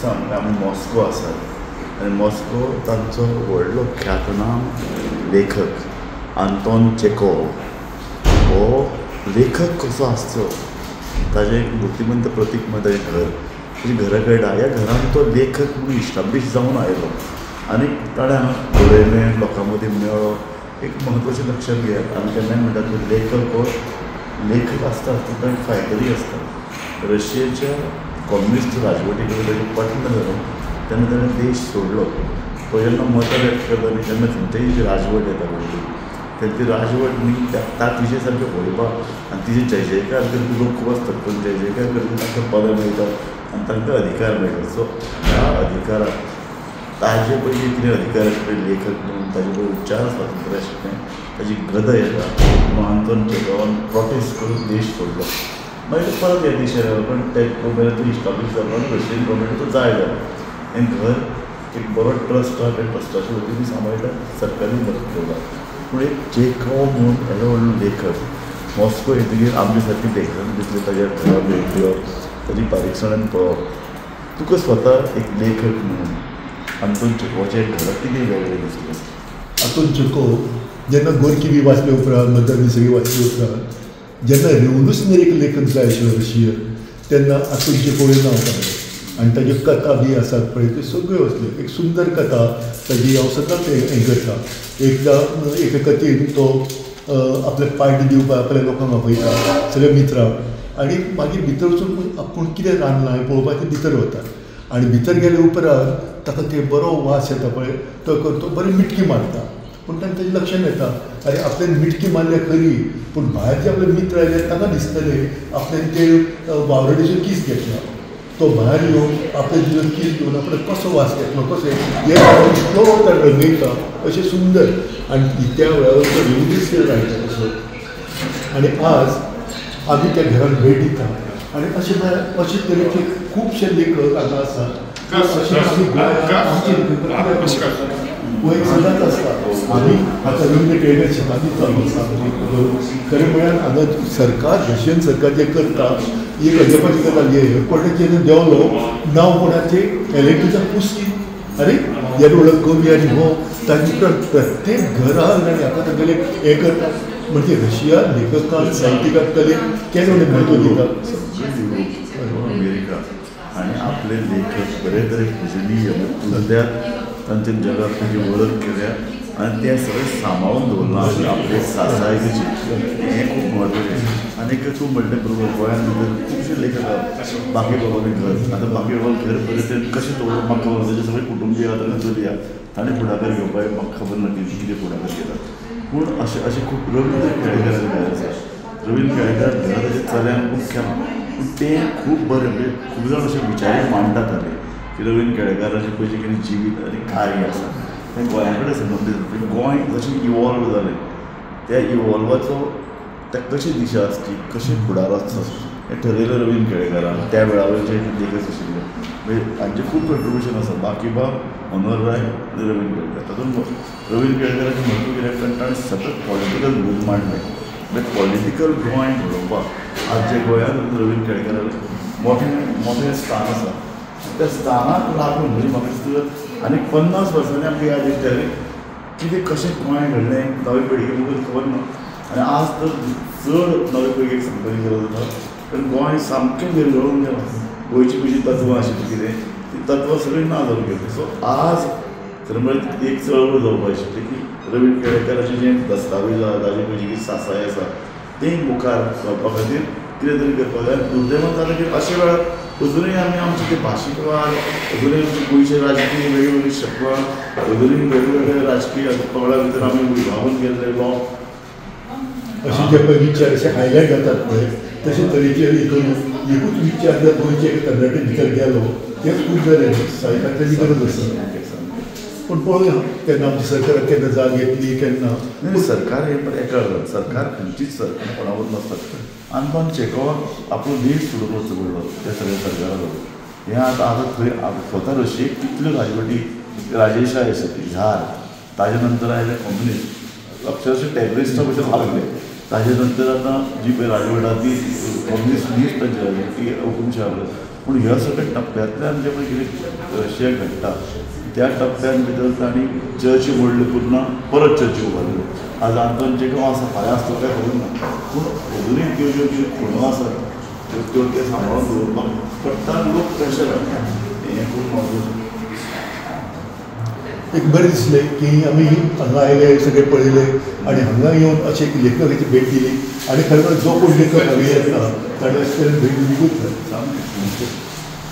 दिसता आमकां आमी मॉस्को आसात आनी मॉस्को तांचो व्हडलो ख्यातनाम लेखक आंतोन चेकोव हो लेखक कसो आसचो ताजें एक मूर्तिमंत प्रतीक म्हळ्यार ताजें घर. ताजें घरा कळटा ह्या घरान तो लेखक म्हणून इस्टाब्लीश जावन आयलो आनी ताणें हांगा बरयलें, लोकां मदीं मेळ्ळो. एक म्हत्वाचें लक्षांत घेयात, आमी केन्नाय म्हणटात की लेखक हो लेखक आसता आसतना तो एक फायटरूय आसता. रशियेच्या कम्युनिस्ट राजवटी कडेन ताजें पटना जालें तेन्ना ताणें देश सोडलो. तो जेन्ना मतां व्यक्त करता न्ही तेन्ना खंयच्याय जी राजवट येता पळय तेन्ना ती राजवट न्ही तिजे सारकें व्हडपा आनी तिजे जय जयकार करपी लोक खूब आसतात, पूण जय जयकार करपी तांकां पदां मेळटात आनी तांकां अधिकार मेळटा. सो ह्या अधिकाराक ताजे पयलीं कितें अधिकार आशिल्ले लेखक म्हणून ताजे पयलीं उच्चार स्वातंत्र्य आशिल्लें, ताजी गदा येता म्हणून आंतोन चेकोवान प्रोटेस्ट करून देश सोडलो. मागीर तो परत ह्या देशार आयलो, पण ते मेरेन तो इस्टाब्लीश जालो आनी रशियन गव्हर्मेंट तो जाय जालो. हें घर एक बरो ट्रस्ट आहा, त्या ट्रस्टाच्या वतीन सांबाळटा, सरकारी मदत दवरला. पूण एक चेकोव म्हणून येदो व्हडलो लेखक मॉस्को येतकीर आमचे सारके लेखकांक दिसलें ताज्या घरा भेट दिवप, ताजी बारीकसाणेन पळोवप. तुका स्वता एक लेखक म्हणून आंतोन चेकोवाचें घरा कितें वेगळें दिसलें? आंतोन चेकोव जेन्ना गोरकी बी वाचले उपरांत, मदर बी सगळी वाचले उपरांत जेन्ना रेवोल्युशनरी एक लेखक जाय आशिल्लो रशियन तेन्ना आंतोन चेकोव नांव काडलें आनी ताज्यो कथा बी आसात पळय त्यो सगळ्यो वाचल्यो. एक सुंदर कथा ताजी हांव सदांच हें करता. एकदां एके कथेन तो आपले पार्टी दिवपाक आपल्या लोकांक आपयता, सगळ्या मित्रांक, आनी मागीर भितर वचून आपूण कितें रांदलां हें पळोवपाक ते भितर वता आनी भितर गेले उपरांत ताका ते बरो वास येता पळय, तो करतो बरी मिटकी मारता. पूण तांकां तेजें लक्षांत येता आरे आपल्यान मिटकी मारल्या खरी, पूण भायर जे आपले मित्र आयले तांकां दिसतले आपल्यान ते वावराडेचो कीस घेतला. तो भायर येवन आपल्या तिजो कीस घेवन आपणें कसो वास घेतलो कसो हें इतलो ताका रंगयता अशें सुंदर. आनी त्या वेळार तो रेवोल्युशनरी रायटर असो. आनी आज आमी त्या घरान भेट दिता आनी अशे अशे तरेचे खुबशे लेखक हांगा आसात. अशे आमी गोंयांत आमचे गोंय सदांच आसता. आमी आतां रवींद्र केळकर शताब्दी चालू आसा. खरें म्हळ्यार हांगा सरकार, रशियन सरकार जें करता एक अजापाची गजाल. हे एअरपोर्टाचेर देंवलो नांव कोणाचें एलेक्ट्रिचा पुस्की, आरे येदो व्हडलो कवी आनी हो ताजे उपरांत प्रत्येक घरान आनी हाका तागेलें हें करता. म्हणजे रशिया लेखकांक साहित्यिकांक कलेक केदें व्हडलें म्हत्व दिता. अमेरिका आनी आपले लेखक बरे तरेन पुजनीय मुद्द्यार तांच्या जगाक तांची वळख केल्या आनी तें सगळें सांबाळून दवरलां आपले सासायेचें, हें खूब म्हत्वाचें. आनी तूं म्हणलें बरोबर, गोंयांत भितर खुबशे लेखक आसात. बाकीबाबालें घर, आतां बाकीबाबालें घर बरें तरेन कशें दवरलां म्हाका खबर ना. ताजे सगळे कुटुंबीय आहा, तांकां चली आहा, ताणें फुडाकार घेवपाक म्हाका खबर ना की कितें फुडाकार घेतात. पूण अशें अशें खूब रवींद्र केळेकाराचें घर आसा. रवींद्र केळेकार घर ताच्या चल्यान खूब केलां, पूण तें खूब बरें म्हणजे खूब जाण अशें विचारूय मांडटात ताणें की रवींद्र केळेकाराचें पयशे कितें जिवीत आनी कार्य आसा तें गोंया कडेन संबंदीत. गोंय जशें इवॉल्व जालें त्या इवॉल्वाचो त्या कशी दिशा आसची, कशें फुडार आसचो हें ठरयलें रवींद्र केळेकारान. त्या वेळावयर जे लेखक आशिल्ले म्हणजे हांचें खूब कंट्रिब्युशन आसा. बाकीबाब, मनोहर राय आनी रवींद्र केळेकार. तातूंत रवींद्र केळेकाराचें म्हत्व कितें, कारण ताणें सतत पॉलिटिकल व्यूज मांडले. म्हणजे पॉलिटिकल गोंय घडोवपाक आज जे गोंयांत रवींद्र केळेकारालें मोठें मोठें स्थान आसा. त्या स्थानाक लागून म्हणजे म्हाका दिसता आनी 50 वर्सांनी आमकां याद येतलें कितें कशें गोंय घडलें नवे पिळगे मुखार खबर ना. आनी आज तर चड नवे पिळगेक सांगपाची गरज आसा, कारण गोंय सामकें विरगळून गेलां. गोंयची पयलीं तत्वां आशिल्लीं कितें ती तत्वां सगळीं ना जावन गेलीं. सो आज खरें म्हळ्यार एक चळवळ जावपाक आशिल्ली की रवींद्र केळेकाराचें जें दस्तावेज आसा, ताजे पयलीं जी सासाय आसा तें मुखार व्हरपा खातीर कितें तरी करपाक जाय. दुर्दैवान जालें की अशे वेळार अजुनूय आमी आमचे ते भाशीक वाद, अजुनूय आमचे गोंयचे राजकीय वेगवेगळी शकलां, अजुनूय वेगवेगळे राजकीय पंगडा भितर आमी विभागून गेल्ले लोक अशे जे पळय विचार अशे हायलायट जातात पळय तशे तरेचे एकूच विचार जर गोंयचे एका तरणाटे भितर गेलो तें खूब जालें. साहित्याची गरज आसा. पूण पळोवया केन्ना आमच्या सरकाराक केन्ना जाग येतली केन्ना. सरकार हें एका सरकार खंयचीच सरकार कोणावर नासतात. आंतोन चेकोवाक आपलो देश सोडून वचचो पडलो त्या सगळ्या सरकारा लागून. हें आतां आतां थंय स्वता रशियेक कितल्यो राजवटी राजेशाय आसा ती झार, ताजे नंतर आयले कम्युनिस्ट, अक्षरशः टॅररिस्टा भशेन वागले. ताजे नंतर आतां जी पळय राजवट ती कम्युनिस्ट न्हीच तांची जाली ती हुकुमशाह. पूण ह्या सगळ्या टप्प्यांतल्यान जें पळय कितें रशियाक घडटा त्या टप्प्यान भितर तांणी चर्ची मोडल्यो पुर्ण परत चर्ची उबारल्यो. आज आंतोन जेको आसा फाल्यां आसतलो काय खबर ना, पूण अजुनूय त्यो ज्यो कितें खुणो आसात त्यो ते सांबाळून दवरपाक पडटा, लोक प्रेशर हाडटा, हें खूब म्हत्वाचें. एक बरें दिसलें की आमी हांगा आयले, सगळें पळयलें आनी हांगा येवन अशें एक लेखकाची भेट दिली आनी खरें म्हळ्यार जो कोण लेखक हांगा येता ताणें अशें तरेन भेट दिवंकूच जाय.